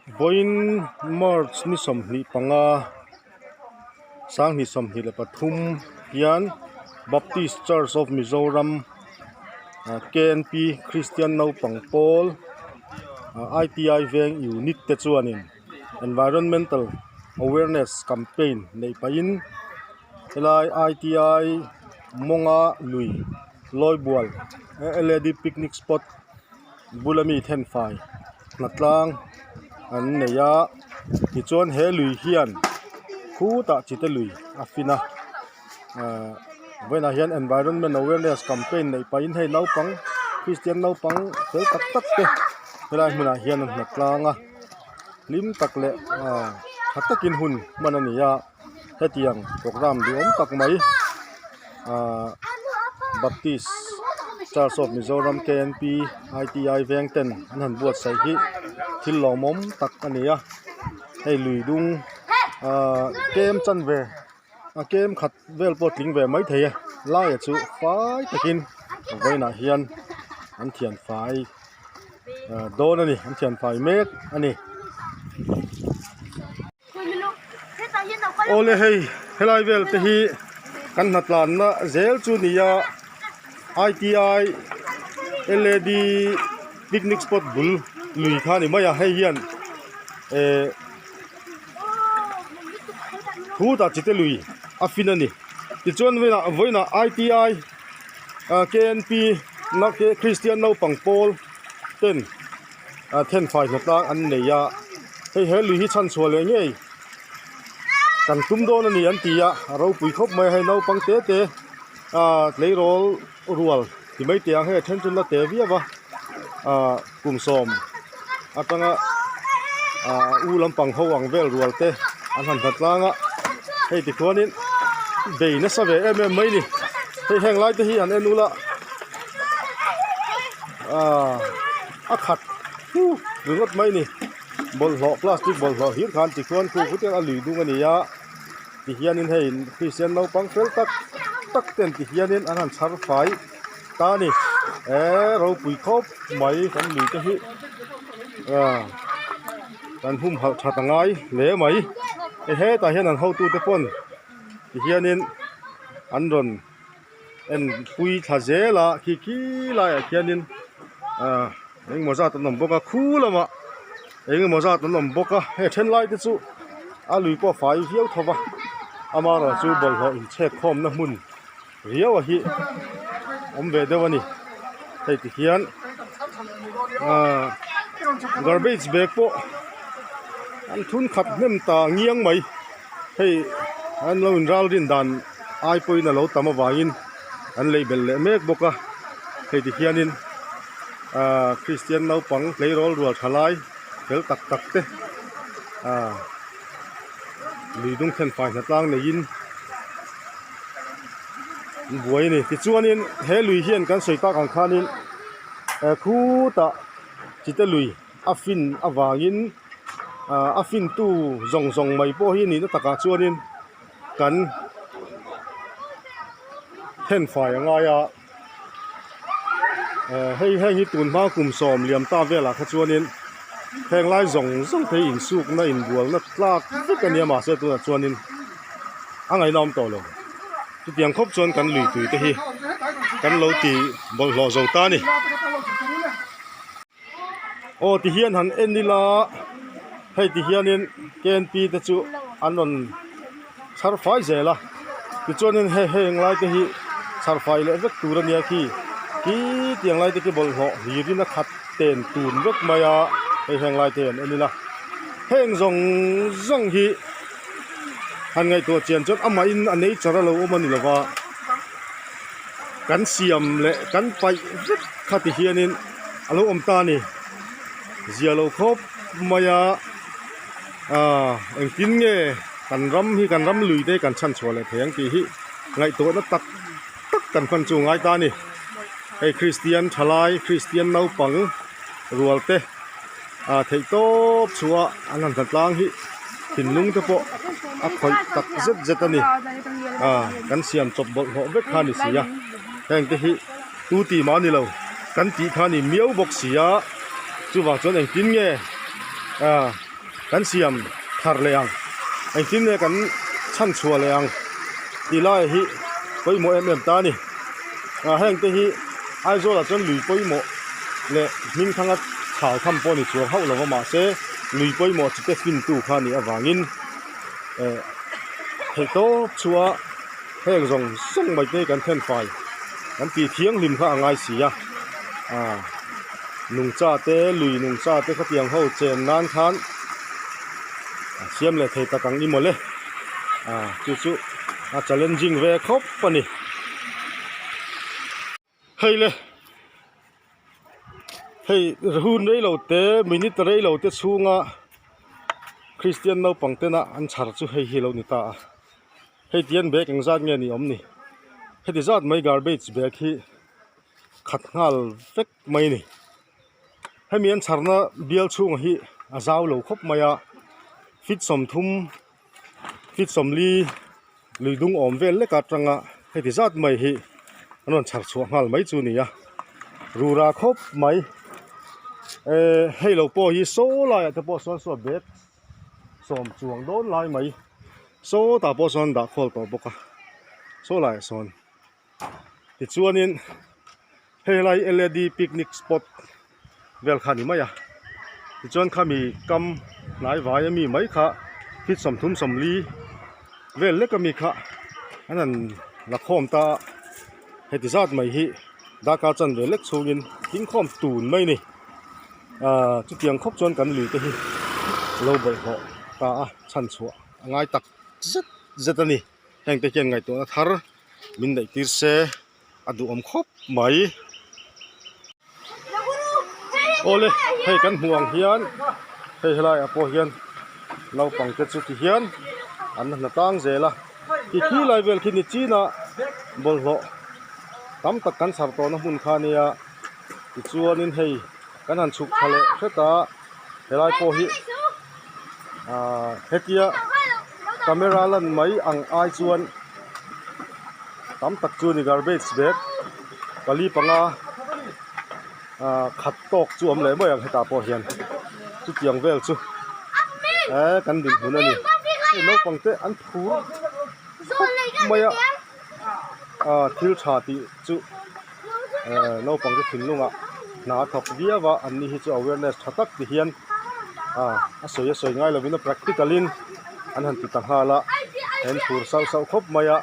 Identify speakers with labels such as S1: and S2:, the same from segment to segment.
S1: Vawiin March ni 25 2023 hian Baptist Church of Mizoram K N P Kristian naupang pawl I T I veng unit te chuanin environmental awareness campaign neih pahin helai I T I mawnga lui Lawibual L A D picnic spot bula mi thenfai hnatlang an nei a tichuan he lui hian khutah chite lui a fin a ahh vawiinah hian environment awareness campaign neih pahin hei naupang kristian naupang fel tak tak te helai hmunah hian an hnatlang a hlim tak leh ahh tha takin hun hman a ni a. Hetiang programme duhawm tak mai ahh Baptist Church of Mizoram K N P I T I veng ten an han buatsaih hi thil lawmawm tak a ni a hei lui dung ahh kem chanve a kem khat vel pawh tling ve maithei e laia chu fai takin vawiinah hian an thian fai ahh dawn a ni an thian fai mek a ni. Awle hei helai vel te hi kan hnatlanna zel chu ni a I T I L A D picnic spot bul lui kha a ni mai a hei hian eh khutah chite lui a fin a ni tichuan vawiinah I T I K N P Kristian naupang pawl ten. Thenfai hnatlang an nei a, hei he lui hi chhanchhuah leh ngei kan tum dawn a ni an ti a, a ropui khawp mai a, hei naupang te te ah tleirawl rual ti mai teh ang hei a then chu la te viau a, ah kum sawm atanga ah u lampang ho ang vel rual te an han hnatlang a, hei tikhuanin bei nasa ve em em mai a ni, hei heng lai te hi an en ula ah. A khat hu ringawt mai a ni bawlhhlawh plastic bawlhhlawh hlir khan tikhuan khu khut hian a lui dung a ni a tihianin hei kristian naupang fel tak tak ten tihianin an han chhar fai ta a ni eh ropui khawp mai kan lui te hi ah kan humhalh that a ngai hle mai hei hetah hian an hotute pawn tihianin an rawn. En pui thla zel a khi khi laiah khianin ah engemaw zat an awm bawk a khu lamah engemaw zat an awm bawk a hei then lai te chu a lui pawh a fai viau tho va amaherawh chu bawlhhlawh inchhek khawmna hmun riau a hi awm ve deuh a ni hei ti hian ah garbage bag pawh an thun khat hnem ta ngiang mai hei an lo inral rin dan. Ai pawhin a lo tam avangin an lei belh leh mek bawk a, hei ti hianin ahh Kristian naupang tleirawl rual tha lai fel tak tak te ahh lui dung thlen fai hnatlang neiin an buai a ni. Tichuanin he lui hian kan sawi tak ang khanin eh khutah chite lui a fin avangin ahh a fintu zawng zawng mai pawh hi nihna takah chuanin. Kan thenfai a ngai a eh hei heng hi tun hma kum sawm liam ta velah kha chuanin heng lai zawng zawng te hi insukna inbualna tlak vek a nia mahse tunah chuanin a ngaihnawm tawh lo chutiang khawp chuan kan lui tui te hi kan lo ti bawlhhlawh zo ta a ni. Aw ti hian han en ila hei ti hianin K N P te chu an rawn chhar fai zel a tichuanin hei heng lai te hi chhar fai leh vek tur a nia khi khi tiang lai te khi bawlhhlawh hlirin a khat ten tun vek mai a hei heng lai te han en ila heng zawng zawng hi han ngaihtuah chian chuan amahin a nature a lo awm a ni lova kan siam leh kan paih vek kha ti hianin a lo awm ta a ni zia lo khawp mai a ah engtin nge kan ram hi kan ram lui te kan chhan chhuah leh thei ang tih hi ngaihtuahna tak tak kan hman chu ngai ta a ni hei kristian thalai kristian naupang rual te ah theih tawp chhuah an han hna tlang hi thinlung te pawh a khawih tak zet zet a ni ah kan siam chawp bawlhhlawh vek kha a ni si a heng te hi. Tu tih mah a ni lo, kan tih kha a ni miau bawk si a, chuvang chuan engtin nge ah. kan siam thar leh ang engtin nge kan chhan chhuah leh ang tih lai hi pawimawh em em ta a ni ah heng te hi Aizawl ah chuan lui pawimawh leh hming thanga chhal tham pawh a ni chuang hauh lo va mahse lui pawimawh chi te fin tu kha a nih avangin eh theih tawp chhuah heng zawng zawng mai te kan then fai kan tih thianghlim kha a ngai si a ah nungcha te lui nungcha te khatiang ho chen nan khan a siam leh thei tak ang i mawle ah chu chu a challenging ve khawp a ni hei le hei hun reilo te minute reilo te chhunga Kristian naupang tena an chhar chu hei hi a lo ni ta a hei tihian bag engzat nge ni awm ni heti zat mai garbage bag hi khat nghal vek mai a ni hemi an chharna bial chhungah hi a zau lo khawp mai a feet 30 feet 40 lui dung awm vel lek atanga heti zat mai hi an rawn chhar chhuah nghal mai chu a ni a rura khawp mai ehh hei lo pawh hi saw laiah te pawh sawn saw bag sawm chuang dawn lai mai sawtah pawh sawn dah khawl tawh bawk a saw laiah sawn. Tichuanin hei lai L A D picnic spot vel kha a ni mai a tichuan khami kam hnai vai ami mai kha feet 30 40 vel lek ami kha an han la khawm ta a heti zat mai hi darkar chanve lek chhungin thing khawm tun mai a ni ahh chutiang khawp chuan kan lui te hi lo bawlhhlawh ta a chhanchhuah a ngai tak zet zet a ni. Heng te hian ngaihtuahna thar min neih tir se a duhawm khawp mai. Awle hei kan hmuh ang hian hei helaiah pawh hian naupang te chu ti hian an hna tang zel a ti khi lai vel khi ni chin a bawlhhlawh tam tak kan chhar tawhna hmun kha ania tichuanin hei kan han chhuk thla leh hret a helai pawh hi ahh hetia camera lan mai ang ai chuan tam tak chu a ni garbage bag pali panga ahh khat tawk chu a awm leh mai ang hetah pawh hian chutiang vel chu eee kan dinhmun a ni hei naupang te an phur khawp mai a ahh thil tha tih chu ehh naupang te thinlungah hna a thawk viau a an ni hi chu awareness tha tak ti hian ah a sawi a sawi ngai lovin a practical in an han ti ta nghal a an phur sauh sauh khawp mai a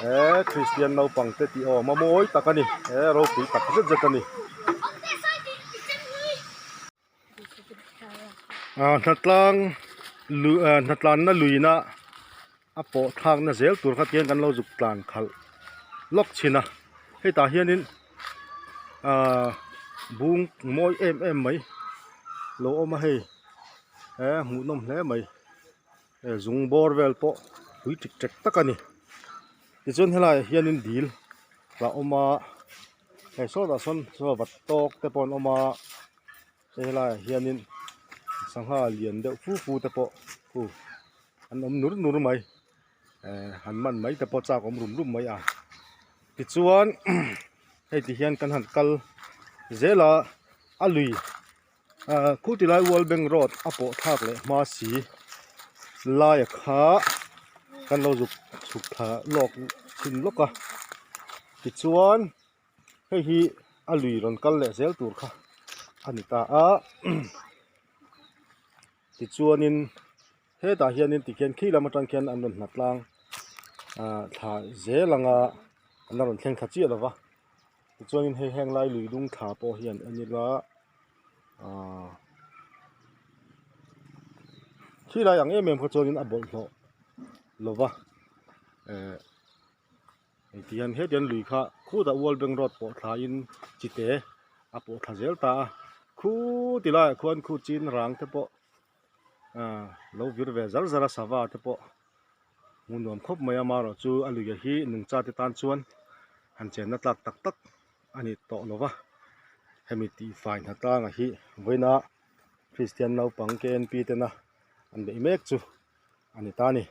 S1: he Kristian naupang te tih awm a mawi tak a ni he ropui tak zet zet a ni. Ah hnatlang lui ah hnatlanna luina a pawh thlakna zel tur kha tiang kan lo zuk tlan khalh lawk thin a hetah hianin ah bung mawi em em mai lo awm a hei he hmuhnawm hle mai he zung bawr vel pawh pui ṭik ṭek tak a ni tichuan helaiah hianin dil a awm a hei sawtah sawn saw vat tawk te pawh an awm a. Hei helaiah hianin sangha lian deuh fu fu te pawh khu an awm nur nur mai eh han man mai te pawh chak awm rum rum mai a tichuan hei ti hian kan han kal zel a a lui ah khu ti lai world bank road a pawh thlak leh hma si laia kha kan lo zuk chhuk thla lawk chhin lawk a tichuan. Hei hi a lui rawn kal leh zel tur kha a ni ta a tichuanin hetah hianin tikhian khi lam atang khian an rawn hnatlang ah thla zel anga an la rawn thleng thla chiah lova tichuanin hei heng lai lui dung thla pawh hi an en ila ah khi lai ang em em kha chuanin a bawlhhlawh lova eh. Hei ti hian hetiang lui kha khutah world bank road pawh thla in chite a pawh thla zel ta a khu ti laiah khuan khu chin rang te pawh ah lo vir ve zar zar a sava te pawh hmuh nuam khawp mai a amaherawh chu a lui hi nungcha te tan chuan han chenna tlak tak tak a ni tawh lo va hemi tihfai hna tlangah hi vawiina Kristian naupang K N P tena an beih mek chu. a ni ta a ni.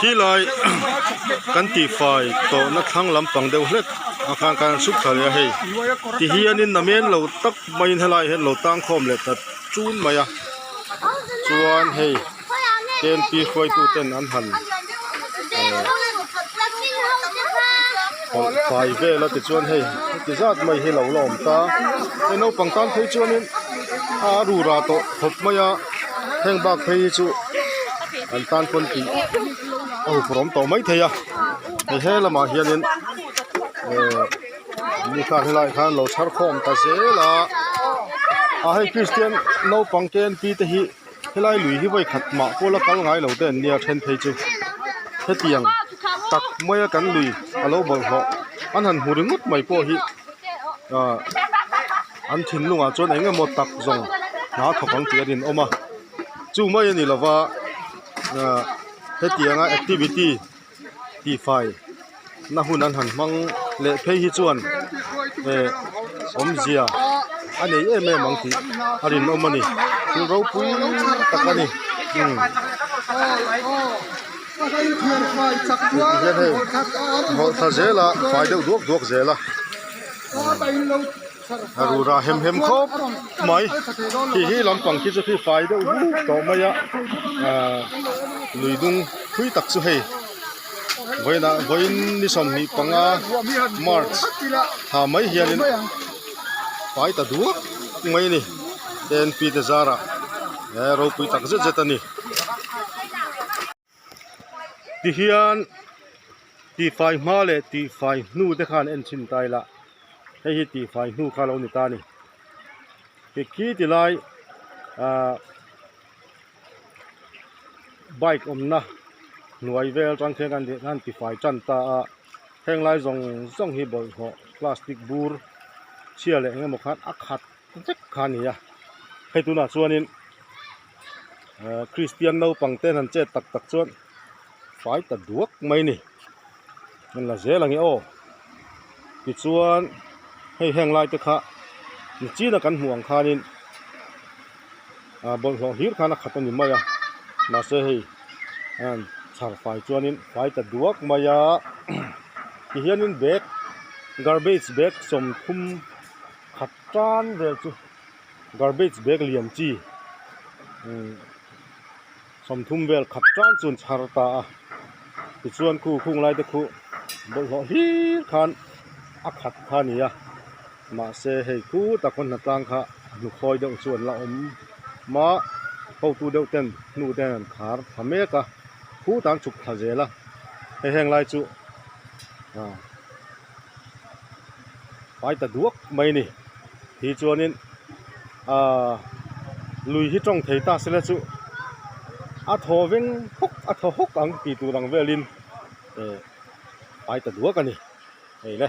S1: Khilai kan tihfai tawhna thlang lampang deuh hlek a khan khan an chhuk thla leh a hei ti hianin namen lo tak maiin helai ah hian lo tang khawm leh ta chun mai a chuan hei K N P hruaitu ten an han hawlh fai vel a tichuan hei heti zat mai hi lo la awm ta hei naupang tan phei chuanin a rura tawh khawp mai a heng bak phei hi chu an tan pawn tih a huphurh awm tawh mai thei a hei he lamah hianin ehh mi khan helaiah khan lo chhar khawm ta zel a a hei kristian naupang K N P te hi. Helai lui hi vawi khat mah pawh la kal ngai lo te an nia then phei chu hetiang tak maia kan lui a lo bawlhhlawh an han hmu ringawt mai pawh hi ah an thinlungah chuan eng emaw tak zawng hna thawk ang tih a rinawm a chu mai a ni lova ah hetianga activity tihfai na hun an han hmang leh phei hi chuan eh awmzia a nei em em ang tih a rinawm a ni thil ropui tak a ni umm tihian hei hawlh thla zel a fai deuh duak duak zel a a rura hem hem khawp mai khi hi lampang khi chu khi fai deuh vuk tawh mai a ahh lui dung thui tak chu hei vawiinah vawiin ni 25 march thla mai hianin fai ta duak mai a ni K N P te zarah he ropui tak zet zet a ni. Tihian tihfai hma leh tihfai hnu te khan en chhin ta ila hei hi tihfai hnu kha lo ni ta a ni khi ti lai ahh bike awmna hnuai vel atang khian an tifai tan ta a heng lai zawng zawng hi bawlhhlawh plastic bur chhia leh eng emaw khan a khat vek kha a ni a hei tunah chuanin. Ehh kristian naupang te an han chet tak tak chuan fai ta duak mai a ni an la zel ang e aw tichuan hei heng lai te kha nichina kan hmuh ang khanin ah bawlhhlawh hlir khan a khat a ni mai a mahse hei an chhar fai chuanin fai ta duak mai a tihianin bag garbage bag 30 khat tan vel chu. Garbage bag lian chi 30 vel khat tan chu an chhar ta a tichuan khu khung lai te khu bawlhhlawh hlir khan a khat kha a ni a mahse hei khu tak pawn hnatlang kha hnukhawi deuh chu an la awm a hotu deuh ten hnu ten an khar thla mek a khu tan chhuk thla zel a hei heng lai chu ah fai ta duak mai a ni. Ti chuanin ahh lui hi tawng thei ta sela chu a thaw veng hawk a thaw hawk ang tih tur ang velin eh fai ta duak a ni hei le.